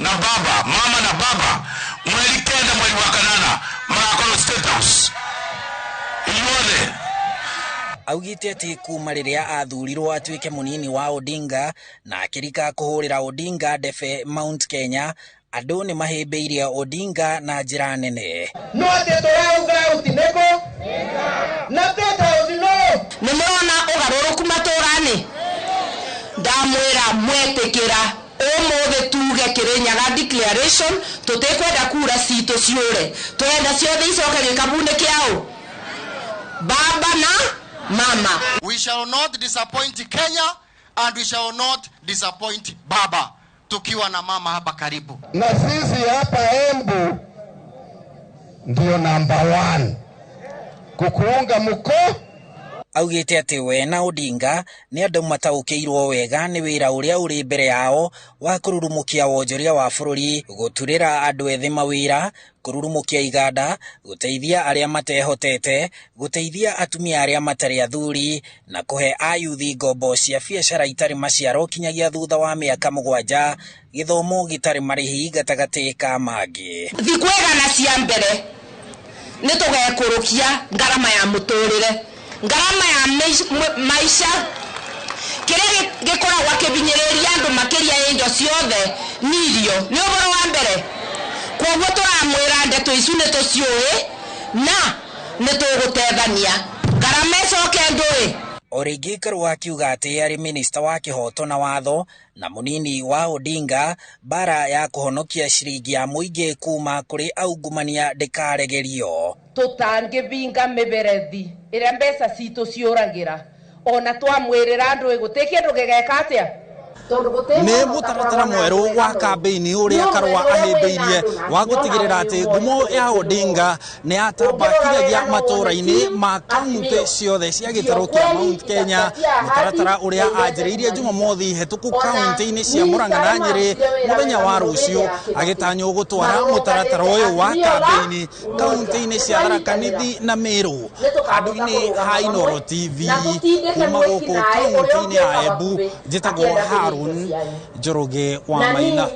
Na baba, mama na baba, mweri 9 mweri wa 8 magakorwo State House inyuothe. Augite ati kuma riria athurirwo atuike munini wa Odinga na akirika kuhurira Odinga ndefe Mount Kenya, andu ni mahimbiirie Odinga na njira nene. No ati turauga utineko na State House no ni murona ugaruruku maturani ndamwira mwetikira umuthi tuge Kirinyaga declaration tutikwenda kura citu ciure, turenda ciothe icoke gikabuni kiao baba na mama. We shall not disappoint Kenya and we shall not disappoint baba, tukiwa na mama hapa karibu. Na sisi hapa Embu ndio number 1 kukuunga mko. Augite ati we na Odinga ni andu mataukiirwo wega ni wira uria uri mbere yao wa kururumukia wonjoria wa bururi, guturira andu ethi mawira, kururumukia iganda, guteithia aria matehotete, guteithia atumia aria matari athuri na kuhe ayuthi ngombo cia biacara itari maciaro kinyagia thutha wa miaka 7, githomo gitari marihi gatagati ka mangi. Thikwega na cia mbere ni tugekurukia ngarama ya muturire, ngarama ya maisha kiria gikoragwo kibinyiriria andu makiria indo ciothe ni irio, ni uhoro wa mbere. Koguo turamwira ndeto icu ni tuciui na ni tugutethania ngarama icoke ndui. O rĩngĩ Karua akiuga atĩ arĩ minista wa kĩhoto na watho na mũnini wa Odinga, bara ya kũhonokia ciringi ya mũingĩ kuma kũrĩ aungumania ndĩkaregerio. Tũtangĩbinga mĩberethi ĩrĩa mbeca citũ ciũragĩra, ona twamwĩrĩra andũ gũtirĩ kĩndũ gĩgeka atĩa. Nĩ mũtaratara mwerũ wa kambĩini ũrĩa Karua ahĩmbĩirie wa gũtigĩrĩra atĩ ngumo ya Odinga nĩ yatamba kinyagia matũũra-inĩ ma kaunti ciothe cia gĩtarũ kĩa Mount Kenya, mũtaratara ũrĩa anjĩrĩirie Jumamothi hetũku kaunti-inĩ cia Murang'a na Nyĩrĩ mũthenya wa rũciũ, agĩtanywo gũtwara mũtaratara ũyũ wa kambĩini kaunti-inĩ cia Tharaka Nithi na Meru. Handũ-inĩ ha Inooro TV kuma gũkũ kaunti-inĩ ya Embu, njĩtagwo Harun Njoroge wa Maina.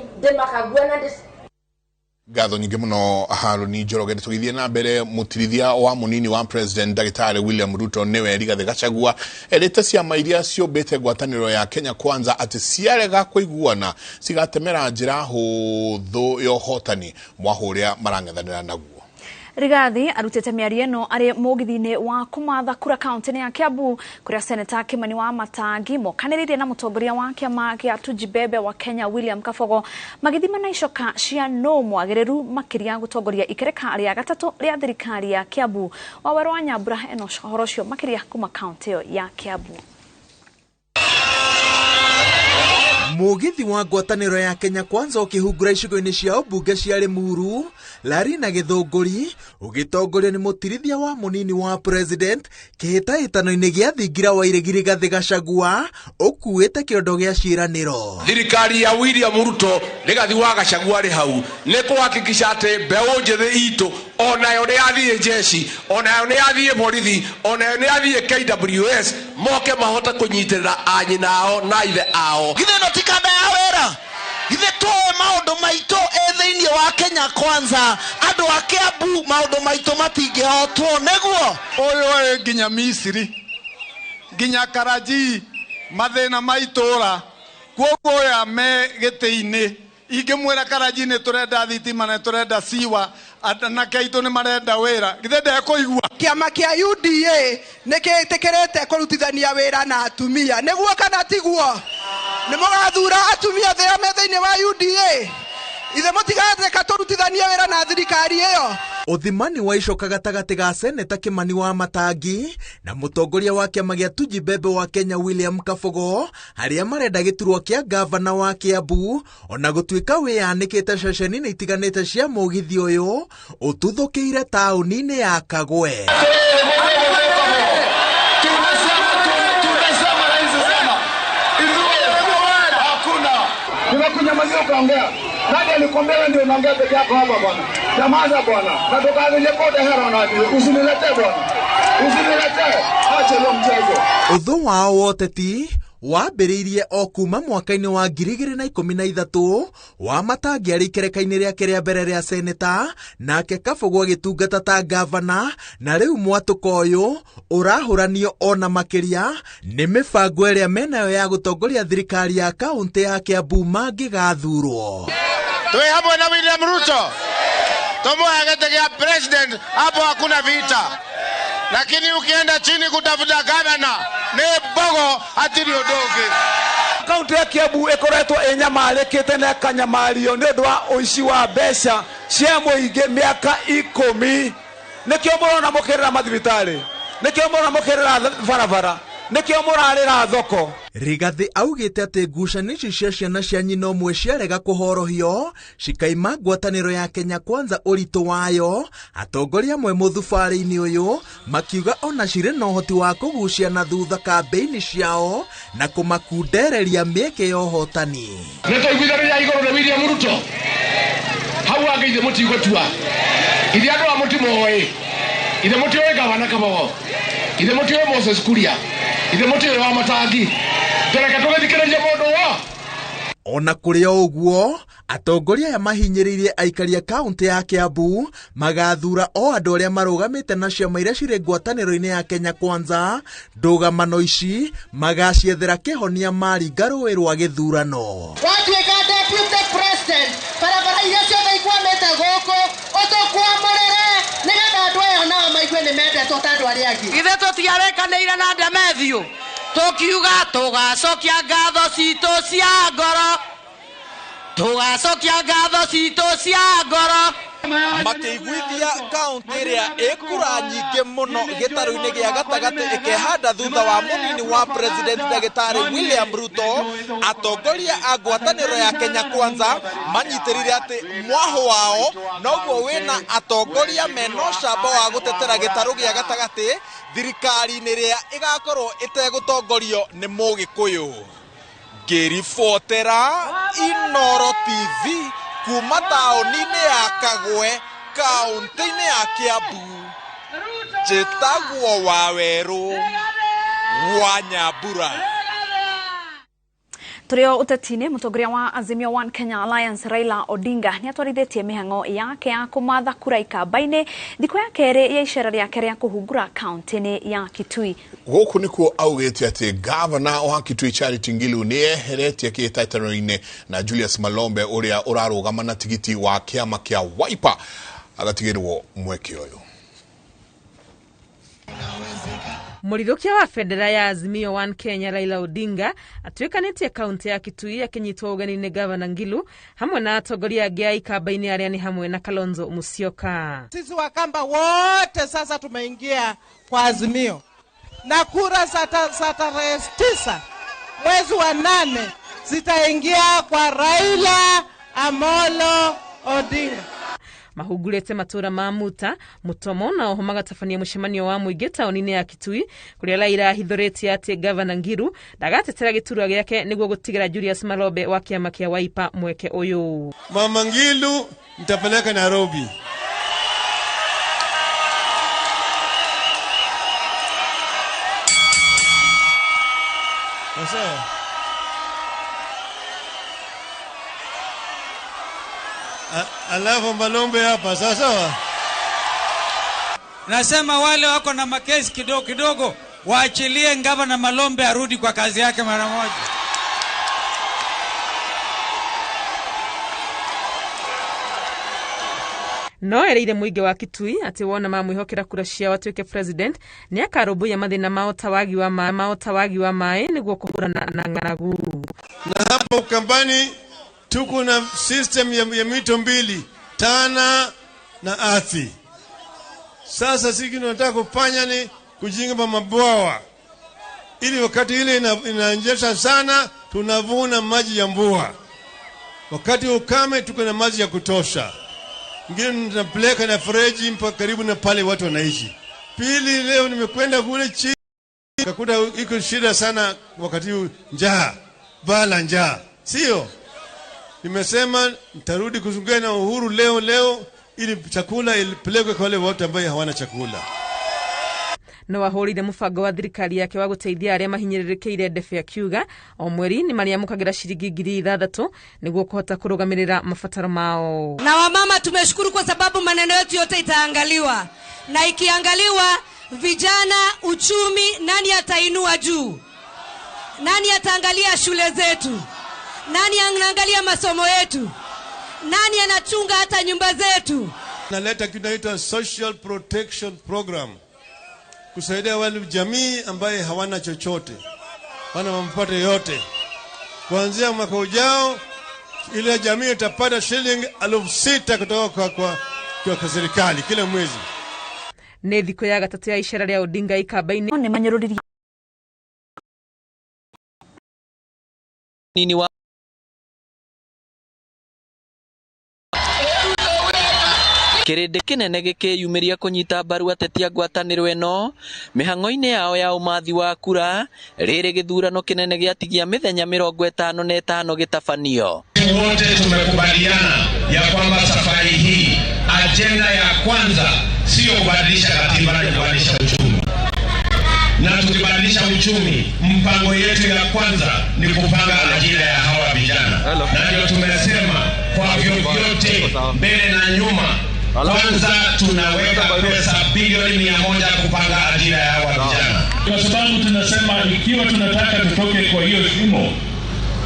Ngatho nyingĩ mũno Haruni Njoroge. Tũgĩthiĩ na mbere, mũtirithia wa mũnini wa President Ndagĩtarĩ William Ruto nĩwe Rigathĩ Gachagua erĩte ciama iria ciũmbĩte ngwatanĩro ya Kenya Kwanza atĩ ciarega kũiguana cigatemera njĩra hũthũ ya ũhotani mwahũ ũrĩa marang'ethanĩra naguo. Rigathi arutĩte mĩario ĩno arĩ mũgithi-inĩ wa kũmatha kura kaunti-inĩ ya Kiambu kũrĩa Seneta Kimani wa Matangi mokanĩrĩire na mũtongoria wa kĩama gĩa Tujibebe wa Kenya William Kabogo magĩthima na icoka cia nũ mwagĩrĩru makĩria gũtongoria ikereka rĩa gatatũ rĩa thirikari ya Kiambu. Wawerũ wa Nyambura eno ũhoro ũcio makĩria kuma kaunti ĩyo ya Kiambu. Mũgithi wa ngwatanĩro ya Kenya Kwanza ũkĩhungura icigo-inĩ cia ũmbunge cia Limuru, Lari na Gĩthũngũri, ũgĩtongorio nĩ mũtirithia wa mũnini wa President kĩhĩtahĩtano-inĩ gĩa thingira wa Iregi Rigathĩ Gachagua ũkuĩte kĩondo gĩa ciĩranĩro. Thirikari ya William Ruto Rigathi wa Gachagua rĩ hau nĩ kũhakikisha atĩ mbeũ njĩthĩ itũ onayo nĩ yathiĩ jeshi, onayo nĩ yathiĩ borithi, onayo nĩ yathiĩ KWS, moke mahote kũnyitĩrĩra anyina ao na ithe ao. Githĩ ĩno ti kanda ya wĩra? Githĩ tũĩ maũndũ maitũ ĩ thĩinĩ wa Kenya Kwanza, andũ a Kiambu maũndũ maitũ matingĩhotwo nĩguo. Ũyũ ĩ nginya Misiri, nginya Karachi, mathĩna ma itũũra, kwoguo ũyũ me gĩtĩ-inĩ ingĩmwĩra Karachi nĩ tũrenda thitima na tũrenda siwa, anake aitũ nĩ marenda wĩra, githĩ ndekũigua. Kĩama kĩa UDA nĩ kĩtĩkĩrĩte kũrutithania wĩra na atumia, nĩguo kana tiguo? Nĩ mũgathura atumia othe me thĩinĩ wa UDA? Ithe mũtigatĩka tũrutithanie wĩra na thirikari ĩyo. Ũthimani wa icoka gatagatĩ ga Seneta Kimani wa Matangi na mũtongoria wa kĩama gĩa Tujibebe wa Kenya William Kabogo arĩa marenda gĩturwa kĩa gavana wa Kiambu, ona gũtuĩka wĩyanĩkĩte ceceni-inĩ itiganĩte cia mũgithi ũyũ ũtuthũkĩire taũni-inĩ ya Kagwe. Nimekunyamazia ukaongea. Nani alikwambia wewe ndio unaongea peke yako hapa bwana? Nyamaza bwana. Natoka nje kote hera na usiniletee bwana. Usiniletee. Acha leo mchezo. Ũthũ wao wa ũteti wambĩrĩirie o kuma mwaka-inĩ wa 2013 wa Matangi arĩ ikereka-inĩ rĩake rĩa mbere rĩa seneta, nake Kabogo agĩtungata ta gavana, na rĩu mwatũko ũyũ ũrahũranio ona makĩria nĩ mĩbango ĩrĩa menayo ya gũtongoria thirikari ya kaũntĩ ya Kiambu mangĩgathurwo. Twĩ hamwe na William Ruto tumuhe gĩtĩ gĩa president, hapo hakuna vita, lakini ukienda chini kutafuta gavana ni mbogo, hatiri ũndũ ũngĩ. Kaunti ya Kiambu ĩkoretwo ĩnyamarĩkĩte na ĩkanyamario nĩ ũndũ wa ũici wa mbeca cia mũingĩ mĩaka 10. Nĩkĩo mũrona mũkĩrĩra mathibitarĩ, nĩkĩo mũrona mũkĩrĩra barabara, nĩkĩo mũrarĩra thoko. Rigathi augĩte atĩ ngucanio ici cia ciana cia nyina ũmwe ciarega kũhorohio cikaima ngwatanĩro ya Kenya Kwanza ũritũ wayo. Atongoria amwe mũthubarĩ-inĩ ũyũ makiuga ona cirĩ na ũhoti wa kũgucia na thutha kambĩini ciao na kũmakundereria mĩeke ya ũhotani. Nĩ twaiguithanirie igũrũ nĩ William Ruto hau angĩ ithe mũtigũtua, ithe andũ a mũtimoĩ, ithe mũtiũĩ gavana Kabogo, ithe mũtiũĩ Moses Kuria, ithe mũtiũĩ wa Matangi, tereke tũgĩthikĩrĩrie mũndũ wo. Ona kũrĩ o ũguo, atongoria aya mahinyĩrĩirie aikari a kaũntĩ ya Kiambu magathura o andũ arĩa marũgamĩte na ciama iria cirĩ ngwatanĩro-inĩ ya Kenya Kwanza. Ndũgamano ici magaciethera kĩhonia maringa rũĩ rwa gĩthurano. Watuĩka deputy president, barabara iria ciothe ikwamĩte gũkũ ũtũkwamũrĩre nĩgetha andũ aya nao maigue nĩ mendetwo ta andũ arĩa angĩ. Ithuĩ tũtiarĩkanĩire na Demethiũ tũkiuga tũgacokia ngatho citũ cia ngoro, tũgacokia ngatho citũ cia ngoro. Makĩiguithia kaũntĩ ĩrĩa ĩkura nyingĩ mũno gĩtarũ-inĩ gĩa gatagatĩ ĩkehanda thutha wa mũnini wa president ndagĩtarĩ William Ruto, atongoria a ngwatanĩro ya Kenya Kwanza manyitĩrĩire atĩ mwahũ wao noguo wĩna atongoria mena ũcamba wa gũtetera gĩtarũ gĩa gatagatĩ thirikari-inĩ ĩrĩa ĩgakorwo ĩtegũtongorio nĩ Mũgĩkũyũ. Ngĩribotera Inooro TV kuma taũni-inĩ ya Kagwe, kaũntĩ-inĩ ya Kiambu, njĩtagwo Wawerũ wa Nyambura. Tũrĩ o ũteti-inĩ, mũtongoria wa Azimio One Kenya Alliance Raila Odinga nĩ atwarithĩtie mĩhang'o yake ya kũmatha kura ikamba-inĩ thikũ ya kerĩ ya icera rĩake rĩa kũhungura kaũntĩ-inĩ ya Kitui. Gũkũ nĩkuo augĩte atĩ gavana wa Kitui Charity Ngilu nĩ eheretie kĩhĩtahĩtano-inĩ na Julius Malombe ũrĩa ũrarũgama na tigiti wa kĩama kĩa Wiper agatigĩrwo mweke ũyũ. Mũrithũkia wa bendera ya Azimio One Kenya Raila Odinga atuĩkanĩtie kaũntĩ ya Kitui akĩnyitwo ũgeni nĩ gavana Ngilu hamwe na atongoria angĩ a ikamba-inĩ arĩa nĩ hamwe na Kalonzo Musyoka. Sisi Wakamba wote sasa tumeingia kwa Azimio, na kura za tarehe 9 mwezi wa 8 zitaingia kwa Raila Amolo Odinga. Mahungurĩte matũra ma Muta, Mutomo na oho magatabania mũcemanio wa mũingĩ taũni-inĩ ya Kitui kũrĩa Raila ahithũrĩtie atĩ gavana Ngilu ndagatetera gĩturwa gĩake nĩguo gũtigĩra Julius Malombe wa kĩama kĩa Wiper mweke ũyũ. Mama Ngilu nitapeleka Nairobi. Sasa alafu Malombe hapa sasa. Nasema wale wako na makesi kidogo kidogo waachilie gavana Malombe arudi kwa kazi yake mara moja. No ereire mũingĩ wa Kitui atĩ wona mamwĩhokera kura ciao atuĩke president nĩ akarũmbũiya mathĩna mao ta wagi wa maĩ nĩguo kũhũrana na ng'aragu. Na hapo Ukambani tuko na system ya mito mbili, Tana na Athi. Sasa sisi tunataka kufanya ni kujenga mabwawa ili wakati ile inanyesha sana tunavuna maji ya mvua. Wakati ukame tuko na maji ya kutosha. Ngine tunapeleka na freji mpaka karibu na pale watu wanaishi. Pili, leo nimekwenda kule chini nikakuta iko shida sana wakati njaa, bala njaa. Sio? Nimesema nitarudi kuzungumza na Uhuru leo ili chakula ilipelekwe kwa wale wote ambao hawana chakula. No ahũrĩire mũbango wa thirikari yake wa gũteithia arĩa mahinyĩrĩrĩkĩire ndebe akiuga o mweri nĩ marĩamũkagĩra ciringi 6,000 nĩguo kũhota kũrũgamĩrĩra mabataro mao. Na wamama tumeshukuru kwa sababu maneno yetu yote itaangaliwa, na ikiangaliwa vijana, uchumi, nani atainua juu? Nani ataangalia shule zetu? Nani anaangalia masomo yetu? Nani anachunga hata nyumba zetu? Naleta kitu inaitwa Social Protection Program kusaidia wale jamii ambaye hawana chochote, wana mapato yote. Kuanzia mwaka ujao ile jamii itapata shilingi 6,000 kutoka kwa serikali kila mwezi. Nĩ thikũ ya gatatũ ya icera rĩa Odinga ikamba-inĩ. Nĩ manyũrũririe nini wa Kĩrĩndĩ kĩnene gĩkĩyumĩria kũnyita mbaru ateti a ngwatanĩro ĩno mĩhang'o-inĩ yao ya ũmathi wa kura rĩrĩ gĩthurano kĩnene gĩatigia mĩthenya 55 gĩtabanio. Wote tumekubaliana ya kwamba safari hii ajenda ya kwanza sio kubadilisha katiba, ni kubadilisha uchumi. Na tukibadilisha uchumi, mpango yetu ya kwanza ni kupanga ajira ya hawa vijana. Na ndio tumesema kwa vyovyote, mbele na nyuma, kwanza tunaweka pesa bilioni 100 kupanga ajira ya hawa vijana. Kwa sababu tunasema ikiwa tunataka tutoke kwa hiyo shimo,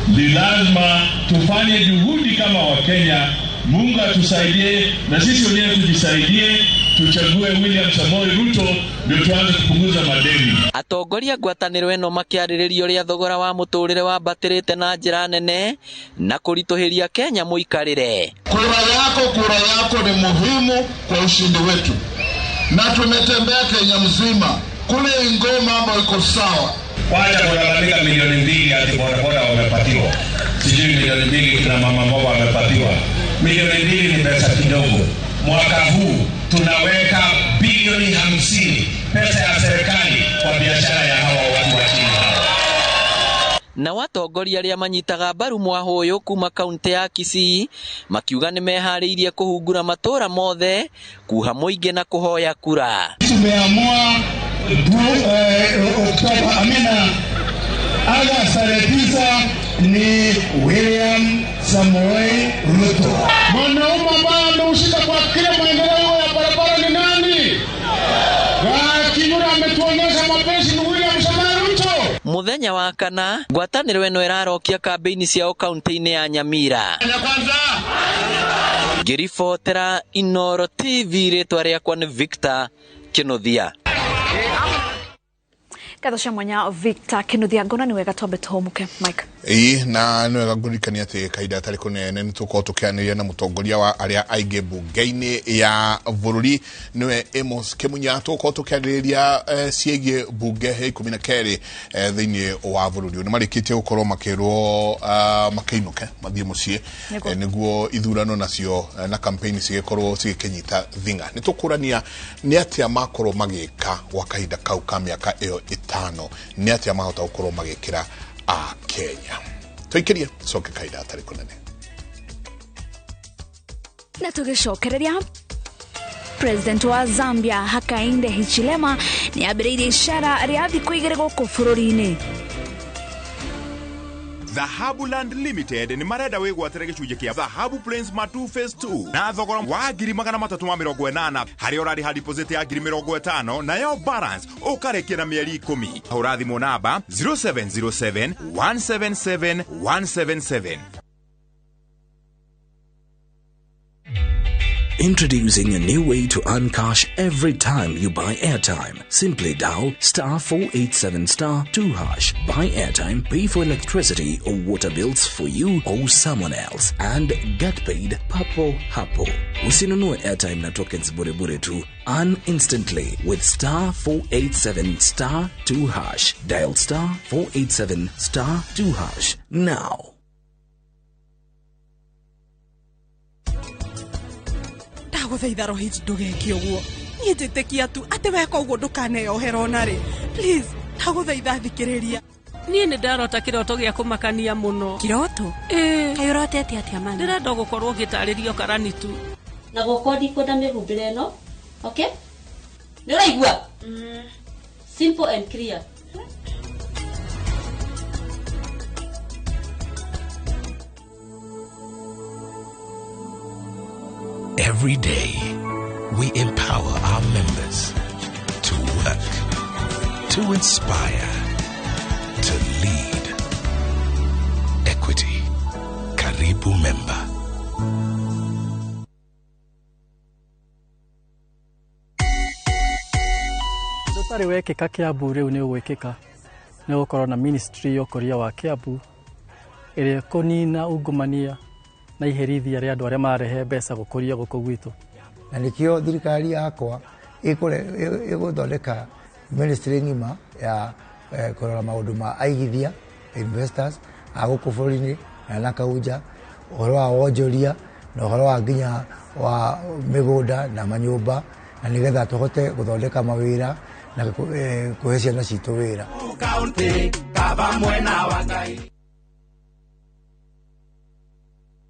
ni lazima tufanye juhudi kama Wakenya. Mungu atusaidie na sisi wenyewe tujisaidie, tuchague William Samoei Ruto ndio tuanze kupunguza madeni. Atongoria ngwatanĩro ĩno makĩarĩrĩria ũrĩa thogora wa mũtũrĩre wambatĩrĩte na njĩra nene na kũritũhĩria Kenya mũikarĩre. Kura yako ni muhimu kwa ushindi wetu, na tumetembea Kenya mzima, kule Ingoma mambo iko sawa. Wacha kulalamika milioni 2 ati bodaboda wamepatiwa, sijui milioni 2 kina mama mboga wamepatiwa. Milioni 2 ni pesa kidogo. Mwaka huu tunaweka bilioni 50 pesa ya serikali kwa biashara ya hawa watu wa chini hawa. Na watongoria arĩa manyitaga mbaru mwahũ ũyũ kuma kaunti ya Kisii makiuga nĩ meharĩirie kũhungura matũra mothe kuha mũingĩ na kũhoya kura. Tumeamua Oktoba, amina, Agosti tarehe 9 ni William Samoei Ruto. Mwanaume ambaye amehusika kwa kila maendeleo ya barabara ni nani? Kinyura ametuonyesha mapenzi ni William Samoei Ruto. Muthenya wa kana ngwatanĩro ĩno ĩrarokia kambĩini ciao kaunti-inĩ ya Nyamira. Ngĩribotera Inooro TV, rĩtwa rĩakwa nĩ Victor Kinuthia. Ngatho cia mwanya Victor Kinuthia, ngona nĩ wega twambe tũhũmũke. Mike. Ĩĩ, na nĩ wega ngũririkania atĩ kahinda gatarĩ kũnene nĩ tũkorwo tũkĩaranĩria na mũtongoria wa arĩa aingĩ mbunge-inĩ ya bũrũri nĩwe Amos Kĩmunya. Tũgũkorwo tũkĩarĩrĩria ciĩgiĩ mbunge ya 12 thĩinĩ wa bũrũri. Nĩ marĩkĩtie gũkorwo makĩrwo makĩinũke mathiĩ mũciĩ nĩguo ithurano nacio na campaign cigĩkorwo cigĩkĩnyita thing'a. Nĩ tũkũrania nĩ atĩa makorwo magĩka gwa kahinda kau ka mĩaka ĩyo 5, nĩ atĩa mahota gũkorwo magĩkĩra a Kenya. Tũikĩrie coke kahinda gatarĩ kũnene. Na tũgĩcokereria, President wa Zambia Hakainde Hichilema nĩ ambĩrĩirie icera rĩa thikũ 2 gũkũ bũrũri-inĩ. Dhahabu Land Limited nĩ marenda wĩgwatĩre gĩcunjĩ kĩa Dhahabu Plains Matu Phase 2 na thogora wa 380,000 harĩa ũrarĩha deposit ya 50,000 nayo balance ũkarĩkia na mĩeri 10. Hũra thimũ namba 0707 177 177. Introducing a new way to earn cash every time you buy airtime. Simply dial star 487 star 2 hash. Buy airtime, pay for electricity or water bills for you or someone else, and get paid papo hapo. Usinunue airtime na tokens bure bure tu. Earn instantly with star 487 star 2 hash. Dial star 487 star 2 hash now. Ndagũthaitha Rohit ndũgeke ũguo. Niĩ njĩtĩkia tu atĩ weka ũguo ndũkaneyohera ona rĩ. Please, ndagũthaitha thikĩrĩria. Niĩ nĩ ndarota kĩroto gĩa kũmakania mũno. Kĩroto? Ĩĩ. Kaĩ ũrotete atĩa mana? Ndĩrenda gũkorwo ngĩtarĩrio karani tu. Na gwakwa ndikwenda mĩhumbĩre ĩno. Okay? Nĩ ũraigua? Simple and clear. Every day, we empower our members to work, to inspire, to lead. Equity. Karibu Member. Ũtarĩ wekĩka Kiambu rĩu nĩ ũgwĩkĩka nĩ gũkorwo na ministry ya ũkũria wa Kiambu ĩrĩa ĩkũnina ungumania na iherithia rĩa andũ arĩa marehe mbeca gũkũria gũkũ gwitũ. Na nĩkĩo thirikari yakwa ĩgũthondeka ministry ng'ima ya kũrora maũndũ ma aigithia investors a gũkũ bũrũri-inĩ na na kaunja, ũhoro wa wonjoria na ũhoro wa nginya wa mĩgũnda na manyũmba, na nĩgetha tũhote gũthondeka mawĩra na kũhe ciana citũ wĩra.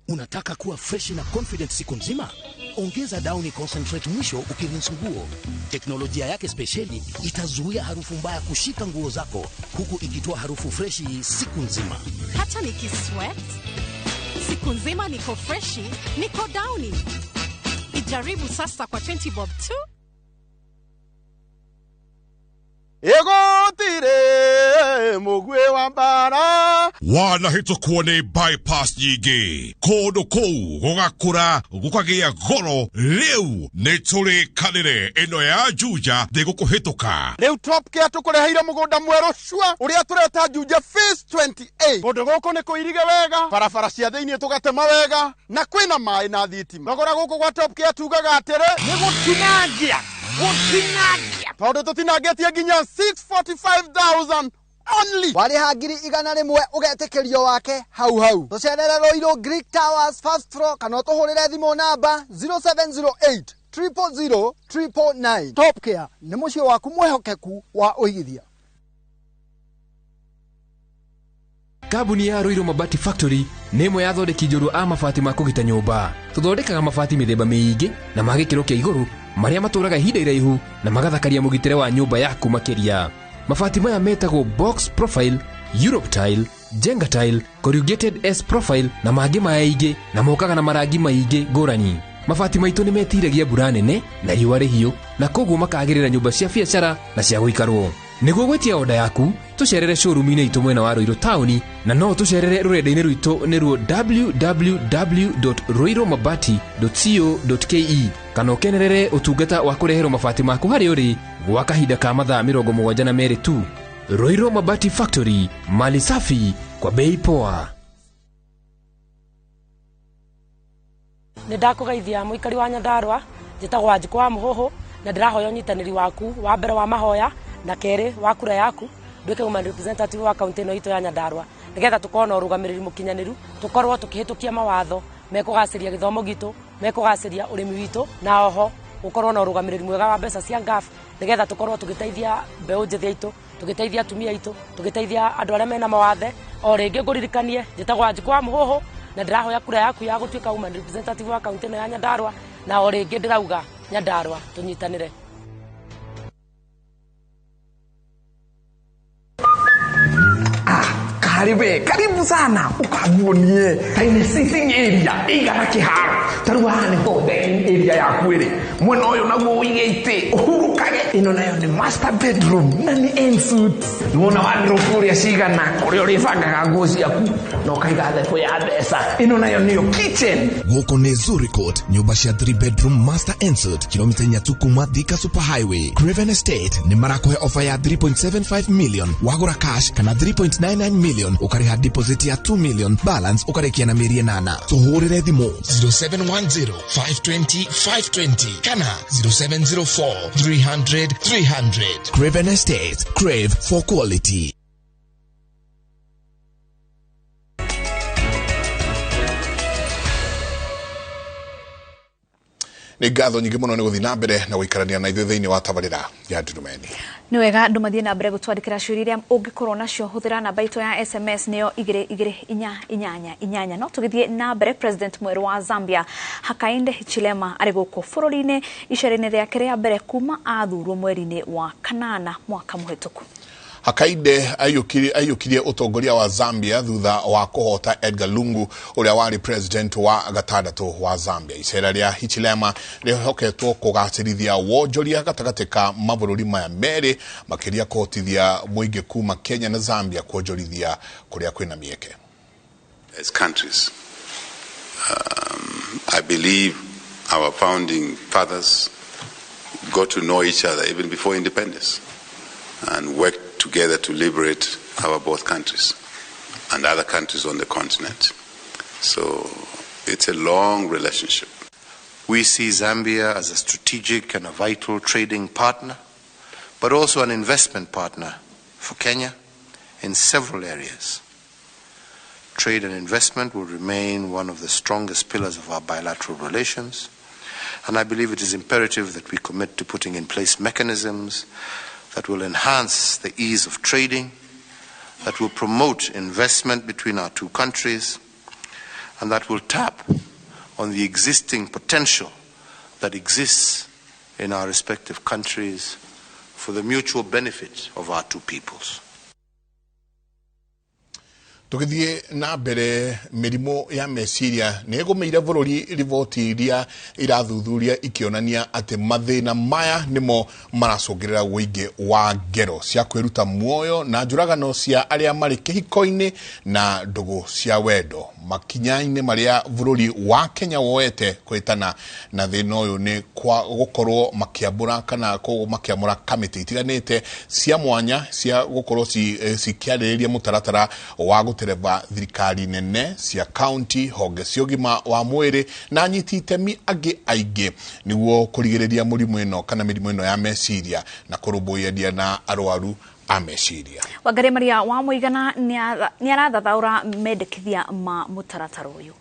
Unataka kuwa fresh na confident siku nzima? Ongeza Downy Concentrate mwisho ukirinse nguo. Teknolojia yake spesheli itazuia harufu mbaya kushika nguo zako huku ikitoa harufu freshi siku nzima. Hata nikisweat siku nzima niko freshi, niko Downy. Ijaribu sasa kwa 20 bob tu. Egotire mugwe wa mbara wanahĩtũkwo nĩ bypass nyingĩ kũndũ kũu gũgakũra gũkagĩa goro rĩu nĩ tũrĩkanĩre ĩno ya Juja ndĩgũkũhĩtũka. Rĩu Top Care tũkũreheire mũgũnda mwerũ cua ũrĩa tũreta Juja Phase 28. Kũndũ gũkũ nĩ kũirige wega, barabara cia thĩinĩ tũgatema wega, na kwĩna maĩ na thitima. Thogora gũkũ gwa Top Care tugaga atĩrĩ nĩ gũtinangia gũtinangia tondũ tũtinangĩtie nginya 645,000 only. Warĩha 100,000 ũgetĩkĩrio wake hau hau. Tũcerere Ruiru Greek Towers first floor kana ũtũhũrĩre thimũ namba 0708 000 999. Top Care nĩ mũciĩ waku mwĩhokeku wa ũigithia. Kambuni ya Ruiru Mabati Factory nĩ ĩmwe ya athondeki njorua a mabati ma kũgita nyũmba. Tũthondekaga mabati mĩthemba mĩingĩ na ma gĩkĩro kĩa igũrũ marĩa matũraga ihinda iraihu na magathakaria mũgitĩre wa nyũmba yaku makĩria. Mabati maya metagwo box profile, Europe tile, Jenga tile, corrugated S profile na mangĩ maingĩ na mokaga na marangi maingĩ ngũrani. Mabati maitũ nĩ metiragia mbura nene na riũa rĩhiũ na koguo makagĩrĩra nyũmba cia biacara na cia gũikarwo. Nĩguo gwĩtia oda yaku tũcerere showroom-inĩ itũ mwena wa Ruiru taũni na no tũcerere rũrenda-inĩ rwitũ nĩruo www.ruirumabati.co.ke kana ũkenerere ũtungata wa kũreherwo mabati maku harĩa ũrĩ gwa kahinda ka mathaa 72 tu. Ruiru Mabati Factory, mali safi kwa bei poa. Nĩ ndakũgeithia mũikari wa Nyandarua, njĩtagwo Wanjikũ wa Mũhũhũ na ndĩrahoya ũnyitanĩri waku wa mbere wa mahoya na kerĩ wa kura yaku nduĩke woman representative wa kaunti ĩno itũ ya Nyandarua nĩgetha tũkorwo na ũrũgamĩrĩri mũkinyanĩru, tũkorwo tũkĩhĩtũkia mawatho mekũgacĩria gĩthomo gitũ, mekũgacĩria ũrĩmi witũ, na oho gũkorwo na ũrũgamĩrĩri mwega wa mbeca cia NGAAF nĩgetha tũkorwo tũgĩteithia mbeũ njĩthĩ aitũ, tũgĩteithia atumia aitũ, tũgĩteithia andũ arĩa mena mawathe. O rĩngĩ ngũririkanie njĩtagwo Wanjikũ wa Mũhũhũ na ndĩrahoya kura yaku ya gũtuĩka woman representative wa kaunti ĩno ya Nyandarua, na o rĩngĩ ndĩrauga Nyandarua tũnyitanĩre. Karibe, karibu sana ukaguonie taine sitting area igana kiharo taru haha nĩho decking area yaku ĩrĩ mwena ũyũ naguo ũige itĩ ũhurũkage ĩno nayo nĩ master bedroom na nĩ ensuite nĩwona wardrobe ũrĩa cigana kũrĩa ũrĩbangaga nguo ciaku na ũkaiga thebũ ya mbeca ĩno nayo nĩyo kitchen. Gũkũ nĩ Zuri Court, nyũmba cia 3 bedroom master ensuite kilomita inya tu kuma Thika Super Highway. Craven Estate nĩ marakũhe offer ya 3.75 million wagũra cash kana 3.99 million ũkarĩha deposit ya 2 million balance ũkarĩkia na mĩeri ĩnana. Tũhũrĩre thimũ 0710 520 520 kana 0704 300 300. Craven Estate, crave for quality. Nĩ ngatho nyingĩ mũno nĩ gũthiĩ na mbere na gũikarania na ithuĩ thĩinĩ wa tabarĩra ya Ndurumeni. Nĩ wega andũ mathiĩ na mbere gũtwandĩkĩra ciũria iria ũngĩkorwo nacio, hũthĩra namba itũ ya SMS nĩyo 22488. No tũgĩthiĩ na mbere, President mwerũ wa Zambia Hakainde Hichilema arĩ gũkũ bũrũri-inĩ icera-inĩ rĩake rĩa mbere kuma athurwo mweri-inĩ wa kanana mwaka mũhĩtũku. Hakainde aiyũkirie ũtongoria wa Zambia thutha wa kũhota Edgar Lungu ũrĩa warĩ president wa gatandatũ wa Zambia. Icera rĩa Hichilema rĩhoketwo kũgacĩrithia wonjoria gatagatĩ ka mabũrũri maya merĩ, makĩria kũhotithia mũingĩ kuma Kenya na Zambia kuonjorithia kũrĩa kwĩna mĩeke. As countries, I believe our founding fathers got to know each other even before independence and worked together to liberate our both countries and other countries on the continent. So it's a long relationship. We see Zambia as a strategic and a vital trading partner, but also an investment partner for Kenya in several areas. Trade and investment will remain one of the strongest pillars of our bilateral relations, and I believe it is imperative that we commit to putting in place mechanisms that will enhance the ease of trading, that will promote investment between our two countries, and that will tap on the existing potential that exists in our respective countries for the mutual benefit of our two peoples. Tũgĩthiĩ na mbere, mĩrimũ ya meciria nĩ ĩgũmĩire bũrũri, riboti iria irathuthuria ikĩonania atĩ mathĩna maya nĩmo maracũngĩrĩra ũingĩ wa ngero cia kwĩruta muoyo na njũragano cia arĩa marĩ kĩhiko-inĩ na ndũgũ cia wendo. Makinya-inĩ marĩa bũrũri wa Kenya woete kũhĩtana na thĩna ũyũ nĩ kwa gũkorwo makĩambũra kana makĩamũra kamĩtĩ itiganĩte cia mwanya cia gũkorwo cikĩarĩrĩria mũtaratara wa gũtereba thirikari nene cia kaunti, honge cia ũgima wa mwĩrĩ na anyiti itemi angĩ aingĩ nĩguo kũrigĩrĩria mũrimũ ĩno kana mĩrimũ ĩno ya meciria na kũrũmbũyania na arwaru a meciria. Wangari Maria wa Mũigana nĩ arathathaũra mendekithia ma mũtaratara ũyũ.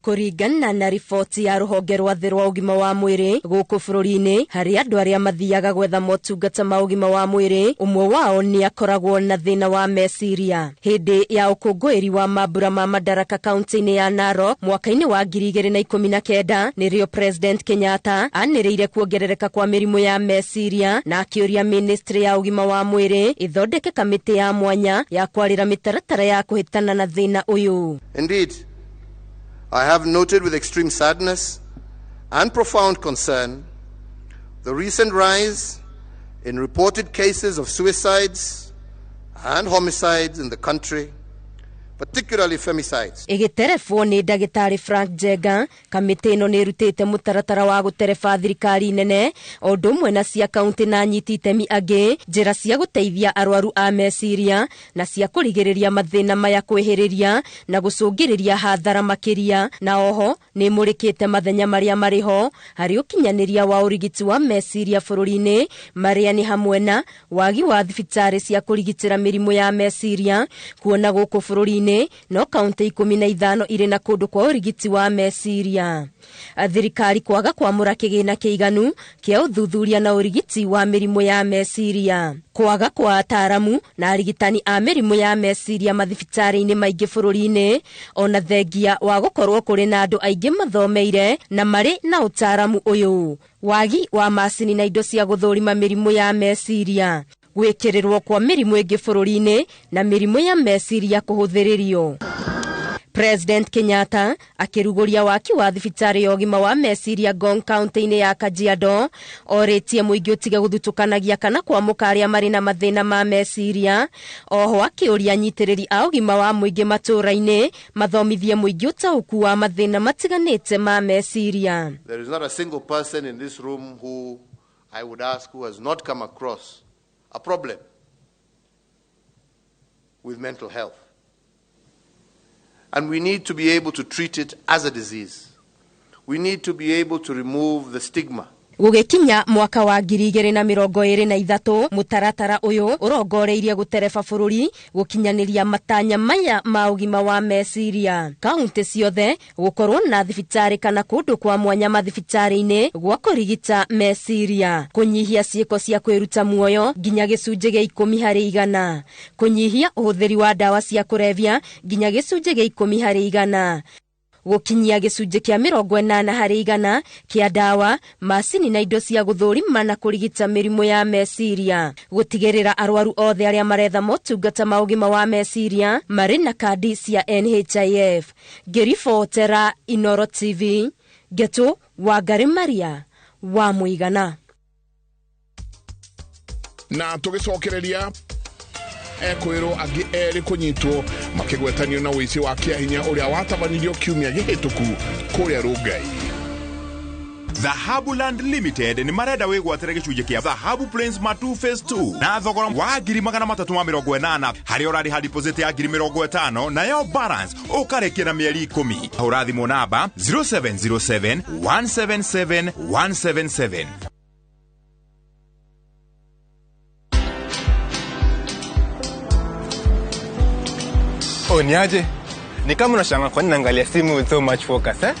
Kũringana na riboti ya rũhonge rwa thĩ rwa ũgima wa mwĩrĩ gũkũ bũrũri-inĩ, harĩ andũ arĩa mathiaga gwetha motungata ma ũgima wa mwĩrĩ, ũmwe wao nĩ akoragwo na thĩna wa meciria. Hĩndĩ ya ũkũngũĩri wa mambura ma Madaraka kaunti-inĩ ya Narok mwaka-inĩ wa 2019, nĩrĩo President Kenyatta anĩrĩire kuongerereka kwa mĩrimũ ya meciria na akĩũria ministry ya ũgima wa mwĩrĩ ĩthondeke kamĩtĩ ya mwanya ya kwarĩra mĩtaratara ya kũhĩtana na thĩna ũyũ. Indeed, I have noted with extreme sadness and profound concern the recent rise in reported cases of suicides and homicides in the country, particularly femicides. Ĩgĩterebwo nĩ ndagĩtarĩ Frank Njenga, kamĩtĩ ĩno nĩ ĩrutĩte mũtaratara wa gũtereba thirikari nene o ũndũ ũmwe na cia kaunti na anyiti itemi angĩ, njĩra cia gũteithia arwaru a meciria na cia kũrigĩrĩria mathĩna maya kwĩhĩrĩria na gũcũngĩrĩria hathara makĩria, na oho nĩ ĩmũrĩkĩte mathenya marĩa marĩ ho harĩ ũkinyanĩria wa ũrigiti wa meciria bũrũri-inĩ, marĩa nĩ hamwe na wagi wa thibitarĩ cia kũrigitĩra mĩrimũ ya meciria, kuona gũkũ bũrũri-inĩ no kaunti 15 irĩ na kũndũ kwa ũrigiti wa meciria. Thirikari kwaga kwamũra kĩgĩna kĩiganu kĩa ũthuthuria na ũrigiti wa mĩrimũ ya meciria, kwaga kwa ataaramu na arigitani a mĩrimũ ya meciria mathibitarĩ-inĩ maingĩ bũrũri-inĩ, ona thengia wa gũkorwo kũrĩ na andũ aingĩ mathomeire na marĩ na ũtaaramu ũyũ, wagi wa macini na indo cia gũthũrima mĩrimũ ya meciria, gwĩkĩrĩrwo kwa mĩrimũ ĩngĩ bũrũri-inĩ na mĩrimũ ya meciria kũhũthĩrĩrio. President Kenyatta akĩrugũria waki wa thibitarĩ ya ũgima wa meciria Ngong kaunti-inĩ ya Kajiado, orĩtie mũingĩ ũtige gũthutũkanagia kana kwamũka arĩa marĩ na mathĩna ma meciria. Oho akĩũria anyitĩrĩri a ũgima wa mũingĩ matũũra-inĩ mathomithie mũingĩ ũtaũku wa mathĩna matiganĩte ma meciria. There is not a single person in this room who I would ask who has not come across a problem with mental health. And we need to be able to treat it as a disease. We need to be able to remove the stigma. Gũgĩkinya mwaka wa 2023 mũtaratara ũyũ ũrongoreirie gũtereba bũrũri gũkinyanĩria matanya maya ma ũgima wa meciria. Kaunti ciothe gũkorwo na thibitarĩ kana kũndũ kwa mwanya mathibitarĩ-inĩ gwa kũrigita meciria, kũnyihia ciĩko cia kwĩruta muoyo nginya gĩcunjĩ gĩa 10%, kũnyihia ũhũthĩri wa ndawa cia kũrebia nginya gĩcunjĩ gĩa 10%, gũkinyia gĩcunjĩ kĩa 80% kĩa ndawa, macini na indo cia gũthũrima na kũrigita mĩrimũ ya meciria, gũtigĩrĩra arwaru othe arĩa maretha motungata ma ũgima wa meciria marĩ na kandi cia NHIF. Ngĩribotera Inoro TV, Ngetu Wangari Maria wa Mũigana. Na tũgĩcokereria ekwĩrwo angĩ erĩ kũnyitwo makĩgwetanio na ũici wa kĩahinya ũrĩa watabanirio kiumia gĩhĩtũku kũrĩa Rongai. Dhahabu Land Limited nĩ marenda wĩgwatĩre gĩcunjĩ kĩa Dhahabu Plains Matu Phase 2 na thogora wa 380,000 harĩa ũrarĩha deposit ya 50,000 nayo balance ũkarĩkia na mĩeri 10. Hũra thimũ namba 0707 177 177. Oh, niaje? Ni kama unashangaa kwa nini naangalia simu with so much focus, eh?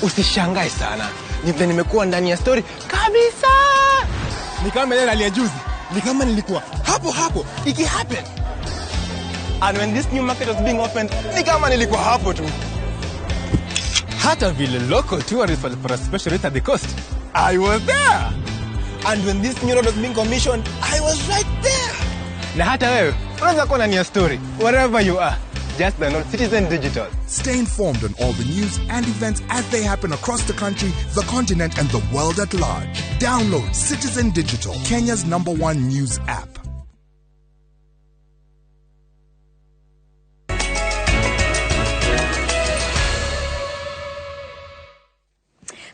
Usishangae sana. Ni vile nimekuwa ndani ya story kabisa. Ni kama ile rally ya juzi. Ni kama nilikuwa hapo hapo iki happen. And when this new market was being opened, ni kama nilikuwa hapo tu. Hata vile local tourists walipata special rate at the coast, I was there. And when this new road was being commissioned, I was right there. Na hata wewe unaweza kuwa ndani ya story wherever you are. Just download Citizen Digital. Stay informed on all the news and events as they happen across the country, the continent, and the world at large. Download Citizen Digital, Kenya's #1 news app.